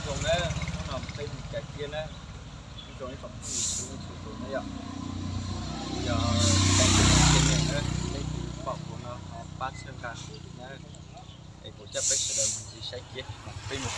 Zoo na, hnub no peb mus cais kiab na, ib tsoom phooj ywg txhua leej txhua tus na yom. Kuv yog Taiv Tub Ntxhee Nyeem na, leej twg pom kuv no ho pab txhawb nqa kuv na, es kuv coj peb sawv daws mus ncig saib kiab, peb mus.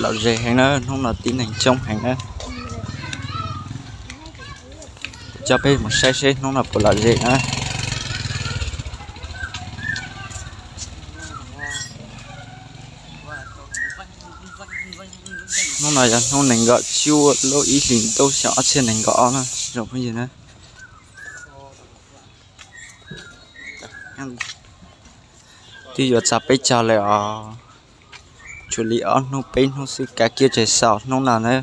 Lom zem heev na, hnub no tib neeg coob heev na. Coj peb mus saib seb hnub no puas lom zem na. Hnub no yog hnub nees nkaum cuaj lub ib hlis ntuj xyoo ob txhiab nees nkaum ob na tsoom phooj ywg na. Twb yuav txog peb caug lawm os. Tshuav li ob hnub peb hnub xwb kav kiab tseg xaus hnub no na.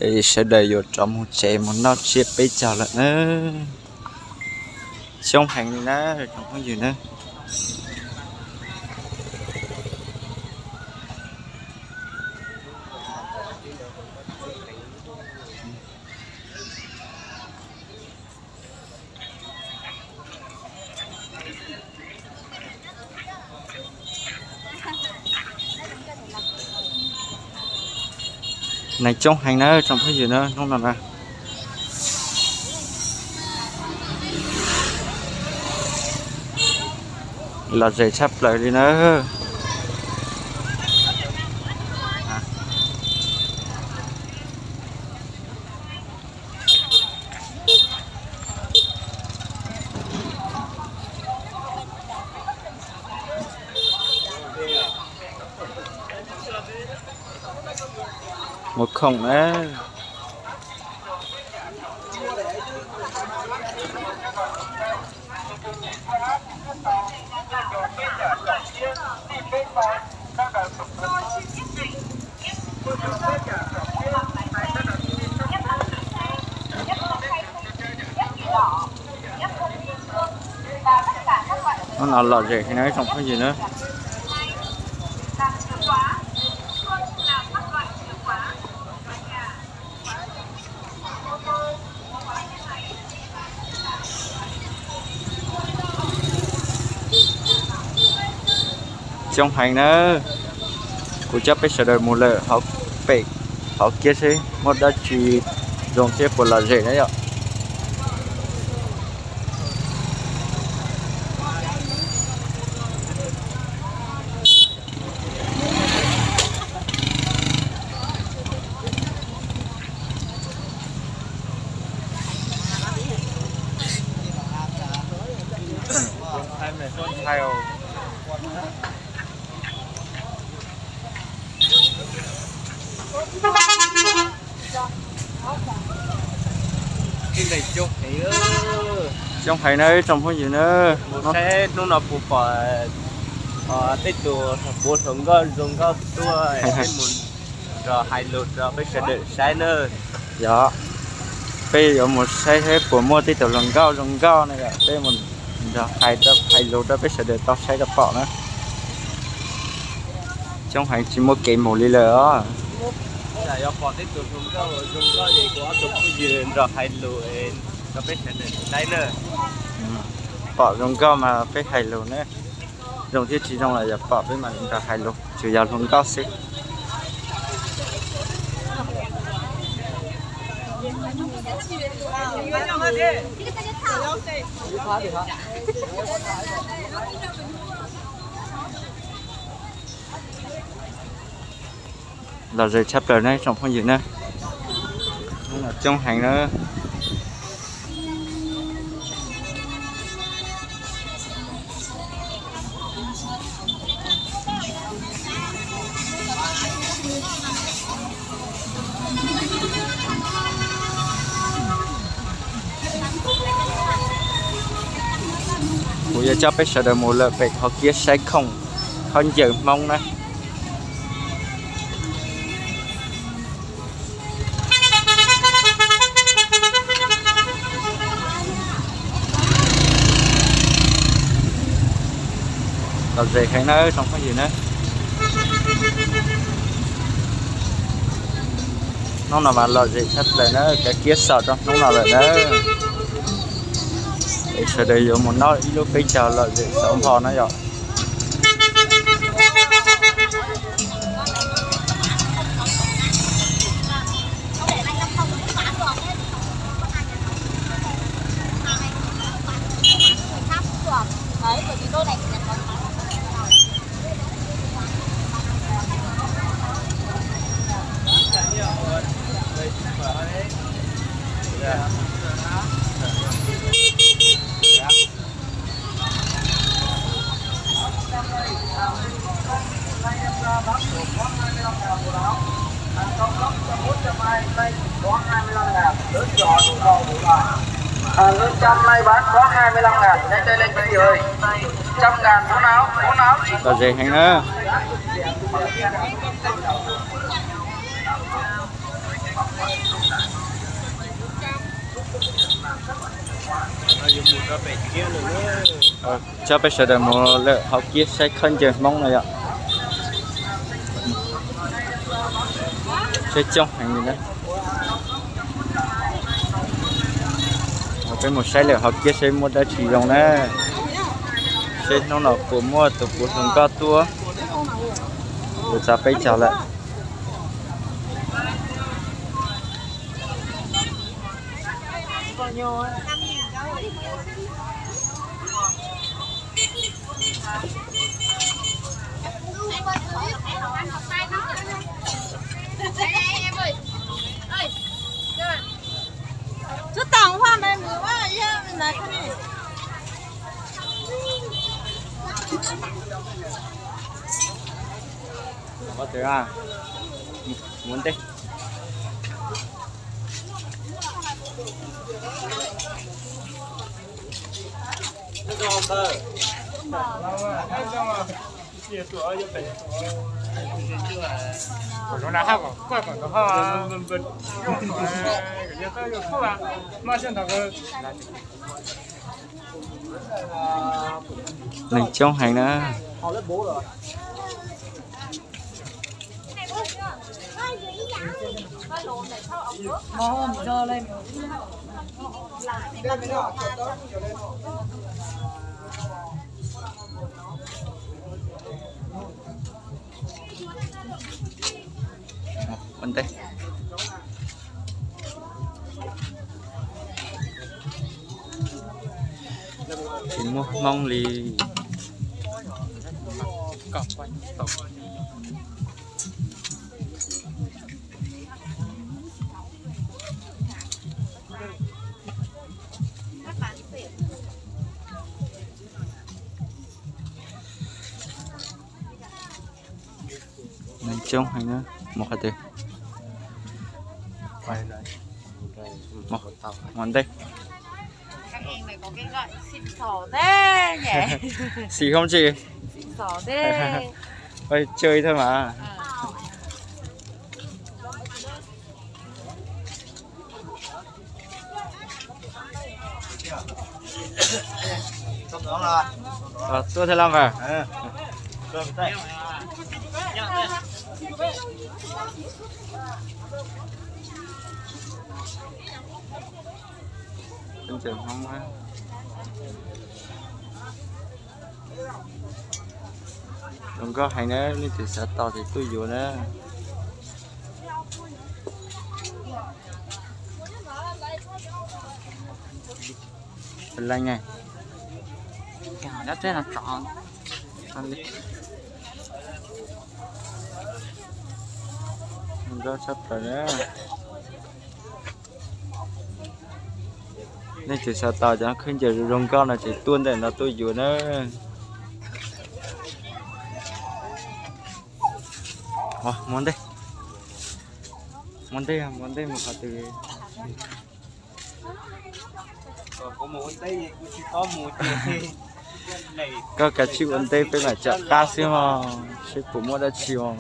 Es sawv daws yuav rov mus tsev mus noj tsiab peb caug lawm na. Coob heev li na tsoom phooj ywg na. Neeg coob heev na tsoom phooj ywg na hnub no na. Lom zem tshaj plaws li na. Muaj khoom na. Hnub no lom zem heev na ib tsoom phooj ywg na. Coob heev na. Kuv coj peb sawv daws mus lawm hauv pem hauv kiab seb muaj dab tsi zoo thiab puas lom zem na yom. Coob heev na ib tsoom phooj ywg na. Mus saib hnub no puas pom tej tus puav hluas nkauj zoo nkauj tuaj, peb mus nrog hais lus rau peb sawv daws saib na. Yog, peb yuav mus saib seb puas muaj tej tus hluas nkauj zoo nkauj na yom, peb mus nrog hais rau, hais lus rau peb sawv daws tau saib tau pom na. Coob heev tsis muaj kev mus li lawm os. Yog pom tej tus hluas nkauj zoo nkauj es kuv ob tug phooj ywg nrog hais lus rau peb sawv daws saib na. Pom zoo nkauj mas peb hais lus na. Zoo thiab tsis zoo los yog pom peb mas nrog hais lus, tsuas yog hluas nkauj xwb. Lom zem tshaj plaws na ib tsoom phooj ywg na. Coob heev na. Kuv yuav coj peb sawv daws mus lawm pem qhov kiab saib khoom, khaub ncaws Hmoob na. Lom zem heev na tsoom phooj ywg na. Hnub no mas lom zem tshaj plaws na, cov kiab xaus rau hnub no lawm na. Es sawv daws yuav mus noj ib lub peb caug lom zem xauv npo na yom. Hàng trăm nay bán có hai mươi lăm ngàn, đây, đây, đây, chị ơi. Trăm ngàn, bốn áo, bốn áo. Lom zem heev na. Coj peb sawv daws mus lawm hauv kiab saib khaub ncaws Hmoob no yom. Saib coob heev li na. Peb mus saib lawm hauv kiab saib muaj dab tsi zoo na. Saib hnub no puas muaj tus puav hluas nkauj tuaj. Yuav txog peb caug lawm. Ua ntej. Neeg coob heev na. Ua ntej. Tsis muaj Hmoob li. Neeg coob heev na, mus qhov twg? Mus ntej. Xim hoob tsi? Ua, tsawg thawj mas. Tuaj thiab los mas. Zoo nkauj heev na, leej twg xav tau ces tuaj yuav na. Leej ne, cov teb no tso li. Zoo nkauj tshaj plaws na. Leej twg xav tau cov khaub ncaws zoo nkauj no ces tuaj ntawm no tuaj yuav na. Mus ntej, mus ntej, mus ntej mus qhov twg? Koj kav tsij ua ntej peb mam cam qab xwb mog, seb puas muaj dab tsi os.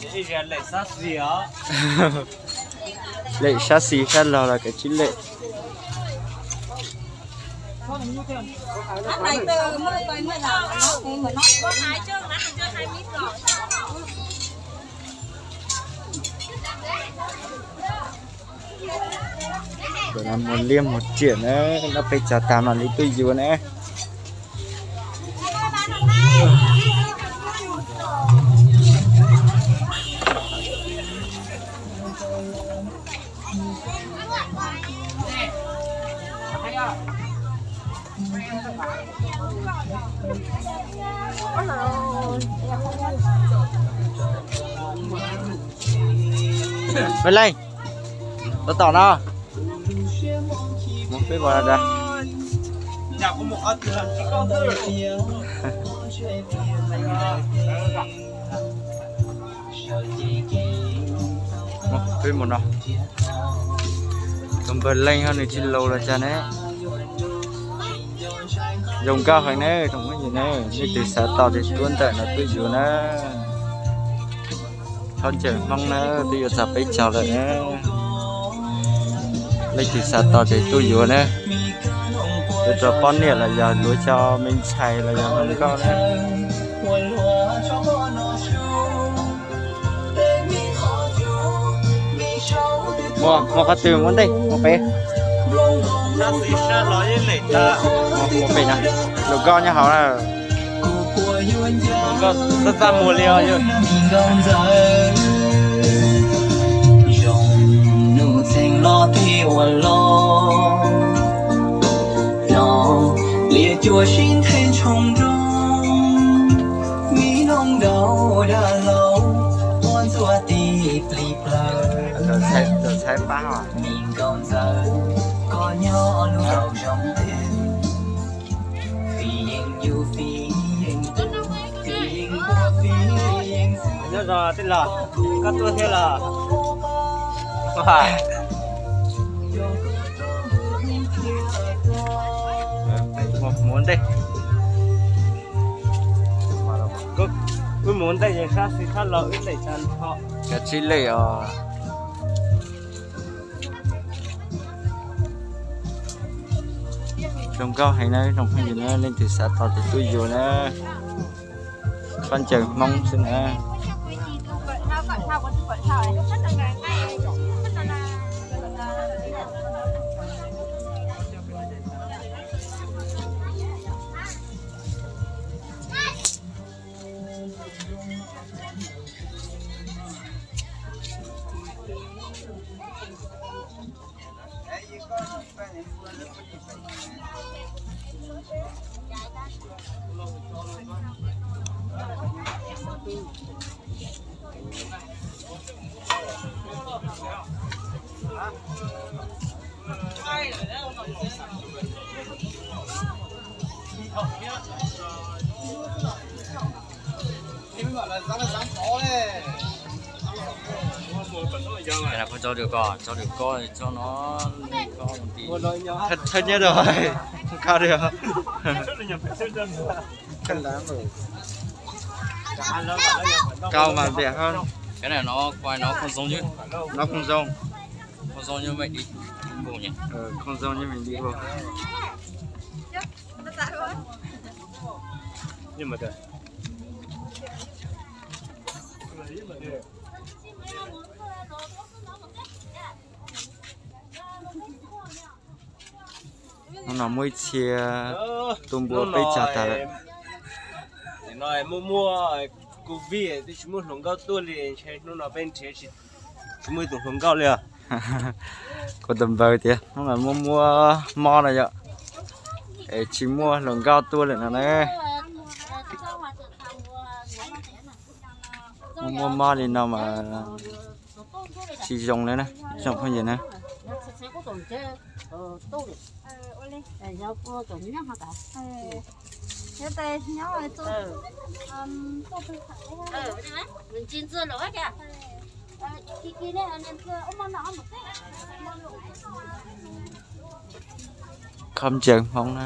Lem sab xis sab laug los kav tsij lem. Ntawm no muag liab muag riam na, noj peb caug tas mam li tuaj yuav na. Peb leej, tab tom no. Mus peb pom da. Peb mus no. Tus npawg Leej ho nws tsis laus los cas ne. Zoo nkauj heev na, tsoom phooj ywg na, leej twg xav tos ces tuaj ntawm no tuaj yuav na. Khaub ncaws Hmoob na, twb yuav txog peb caug lawm na. Leej twg xav tos ces tuaj yuav na. Yuav rau poj niam los yog yuav cov me ntxhais los yog hluas nkauj na. Muaj, muaj qhov twg muaj ntej muaj pem. Muaj pem na, hluas nkauj nyob hauv na. Hluas nkauj txaj txaj muag li os. Zoo nus txheej los twb ua loj, los liaj cuam sib theej tshooj nroog, mi noog nkaus dag laus, ua ntxuaj tib plig plawg. Mi nkauj ntxawm, koj nyob lub nroog zoo twg? Nyob zoo tij laug, koj tuaj thiab los? Mus ntej, wb mus ntej es sab xis sab laug wb ntes tas nrho. Cov tsib leej os. Zoo nkauj heev na, tsoom phooj ywg na, leej twg xav tos ces tuaj yuav na. Khaub ncaws Hmoob xwb na. Thawj nyob rau, koj mas npias, no không giống, không giống như mình đi cùng nhỉ. Không giống như mình đi cùng. Hnub no muaj ib txhia tus npua peb tsa tas lawm. Nim no muaj muaj covid twb tsis muaj hluas nkauj tuaj li, ntshe hnub no peb nrhiav tsis muaj ib tug hluas nkauj li os. Kuv tus npawg tias hnub no muaj muaj mob no yom, es tsis muaj hluas nkauj tuaj lawm no na. Muaj muaj mob li no mas tsis zoo li na, tsoom phooj ywg na. Khaub ncaws Hmoob na.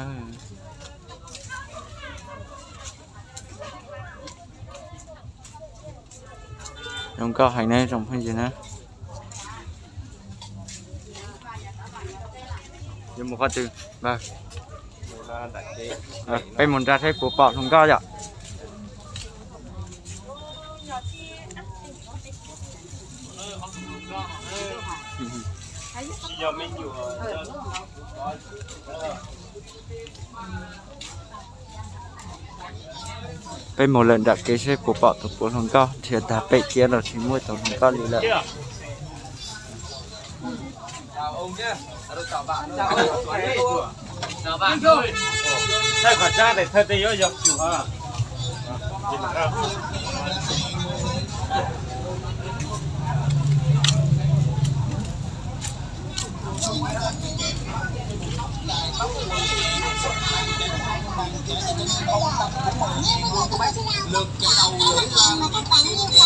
Zoo nkauj heev na tsoom phooj ywg na. Yuav mus qhov twg npawg? Peb mus nrad seb puas pom hluas nkauj yom. Peb mus lawm nram kev seb puas pom tus puav hluas nkauj, nrhiav tag pem kiab los tsis muaj tus hluas nkauj li lawm.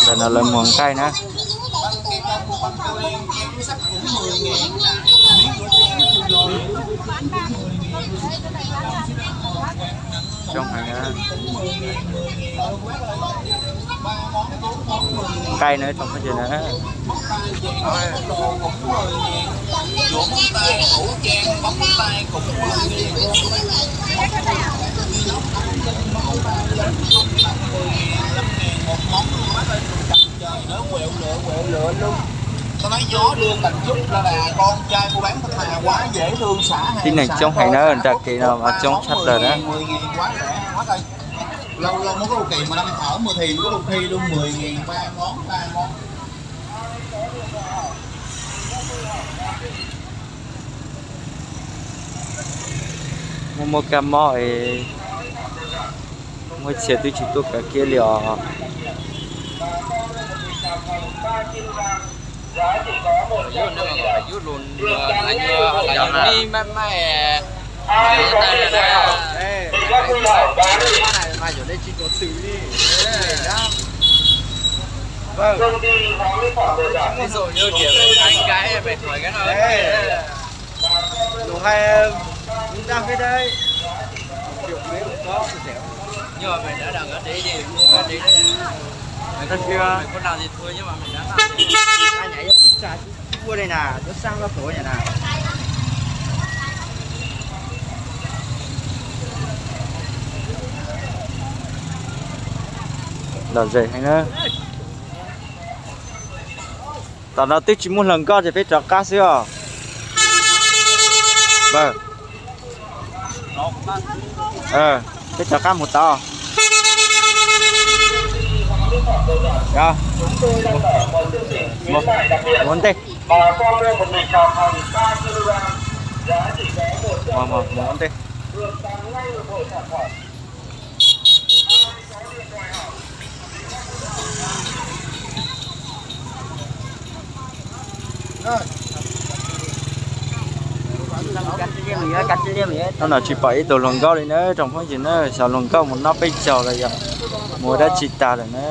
Ntawm no lawv muag nqaij na. Coob heev na. Nqaij na, tsoom phooj ywg na. Tib neeg coob heev na, nram kev no mas coob tshaj plaws na. Muaj muaj kab mob es muaj txhia twb tsis tuaj kav kiab li os. Lom zem heev na. Tom no twb tsis muaj hluas nkauj ces peb rov qab xwb os. Peb rov qab mus tod. Mus ua ntej. Mus ua ntej. Hnub no tsis pom ib tug hluas nkauj li na tsoom phooj ywg na, xyov hluas nkauj mus noj peb caug lawm yom, mus ua dab tsi tas lawm na.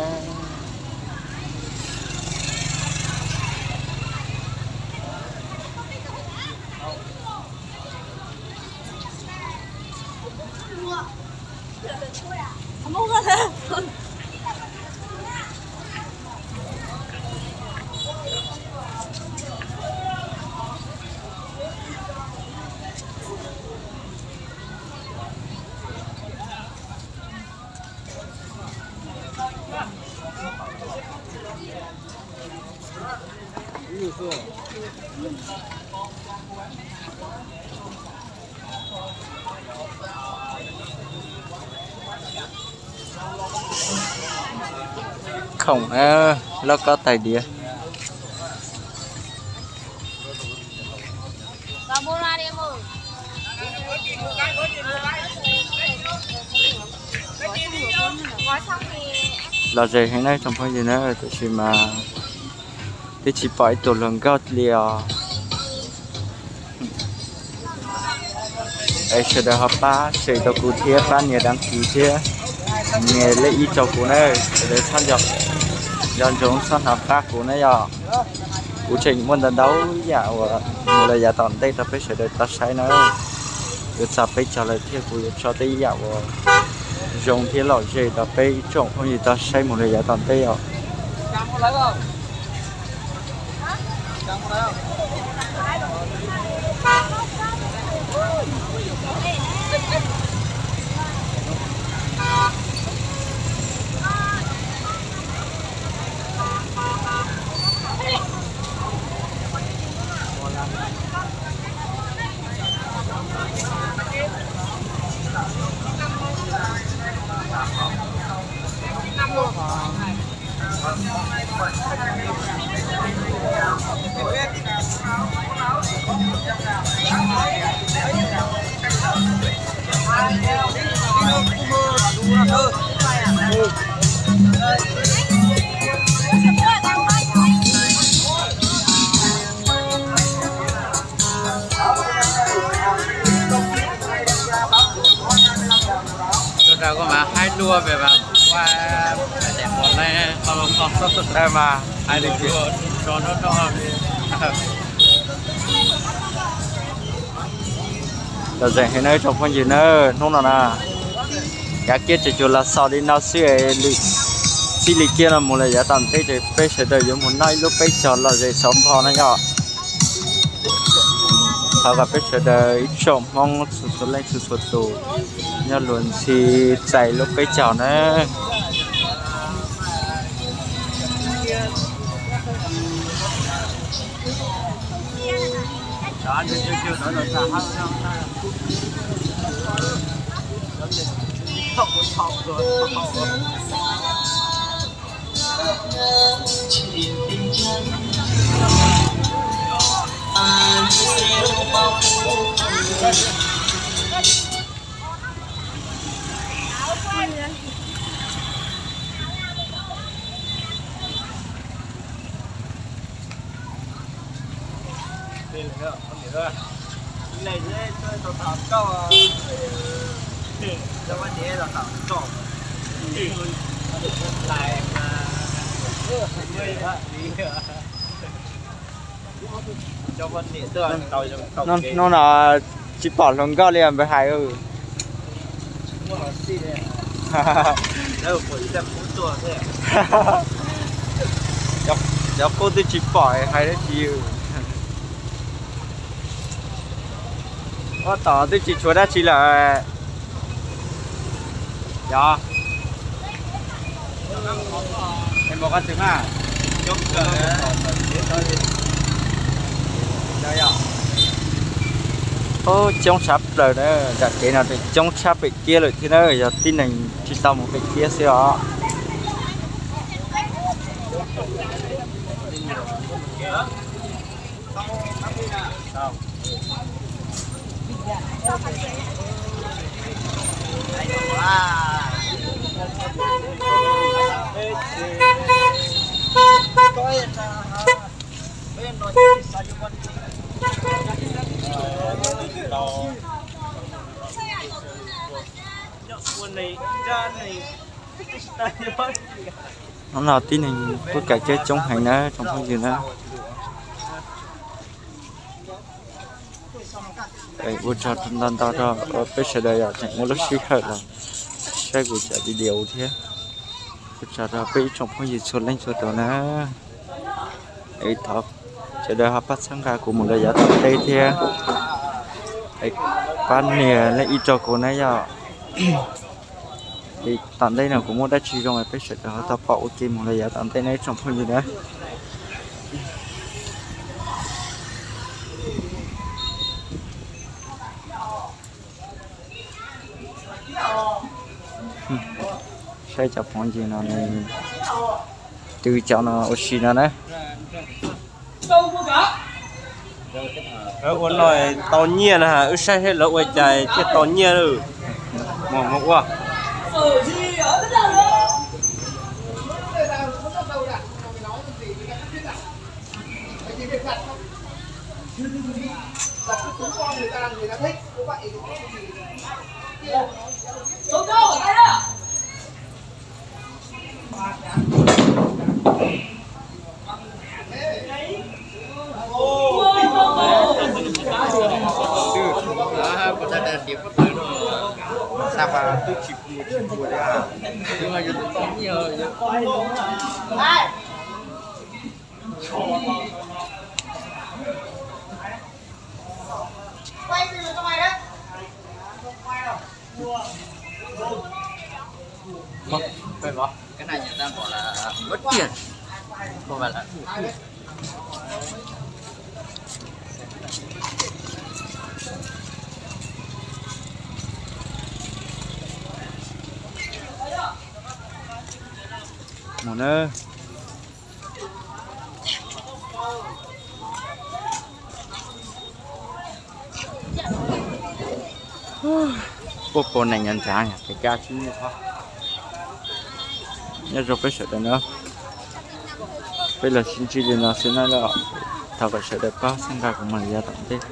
Khoom loj kob tais diav. Lom zem heev na tsoom phooj ywg na, tiam sis mas twb tsis pom ib tug hluas nkauj li os. Es sawv daws ho pab share rau kuv thiab pab nias đăng ký thiab nias lej ib rau kuv na, sawv daws txhob nco, nco ntsoov txhob hnov qab kuv na yom. Kuv tseem muaj ntau ntau yam uas mus lawm yav tom ntej rau peb sawv daws tau saib na. Yuav txog peb caug lawm thiab kuv yuav tso tej yam uas zoo thiab lom zem rau peb ib tsoom phooj ywg tau saib mus lawm yav tom ntej os. Tuaj rau koj mas haib luaj pem mas, ua, daim qhov ne, qhov los qhov. Mas hais li tias tso noj noj. Lom zem heev na tsoom phooj ywg na, hnub no na, yav kiab tseem tsuas los xaus li no xwb, txij li kiab no mus lawm yav tom ntej ces peb sawv daws yuav mus noj ib lub peb caug lom zem xauv npho na yom. Thov kom peb sawv daws ib tsoom Hmoob txhua txhua leej txhua txhua tus nyob luag ntxhi txais lub peb caug na. Hnub no tsis pom hluas nkauj li npawg hais. Cov qub twb tsis pom hais dab tsi. Ua tom twb tsis tshuav dab tsi lawm. Yog, coob tshaj plaws na, nram kev no coob tshaj pem kiab lawm thiab na, yog tib neeg tsis tau mus pem kiab xwb os. Hnub no tib neeg tuaj kawm tsheb coob heev na tsoom phooj ywg na. Ua tsaug ntau ntau rau peb sawv daws yom, tseem muaj lub sij hawm los saib kuv cov video thiab. Ua tsaug rau peb ib tsoom phooj ywg txhua leej txhua tus na. Thov sawv daws ho pab txhawb nqa kuv mus rau yav tom ntej thiab. Pab nias like ib rau kuv na yom. Tom ntej no kuv muaj dab tsi zoo peb sawv daws ho tau pom ua ke mus rau yav tom ntej na ib tsoom phooj ywg na. Saib cov phooj ywg no nws twv cov no ua si no na. Ua no tau nyiaj na, wb saib seb lawv ua cas thiaj tau nyiaj. Mus ua. Cái này người ta bảo là mất tiền, không phải là Mus na. Puag pem nees ncav ncav pem kab tsis muaj. Nyob zoo peb sawv daws na, peb los sib ntsib li no xwb na. Thov kom sawv daws pab txhawb nqa kuv mus yav tom ntej.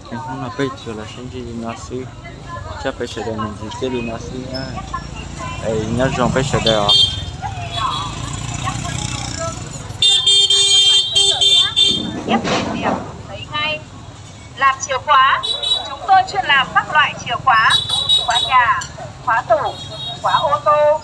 Hnub no peb tsuas los sib ntsib li no xwb, coj peb sawv daws mus ntxiv teb li no xwb na. Nyob zoo peb sawv daws os. Làm chìa khóa, chúng tôi chuyên làm các loại chìa khóa, khóa nhà, khóa tủ, khóa ô tô,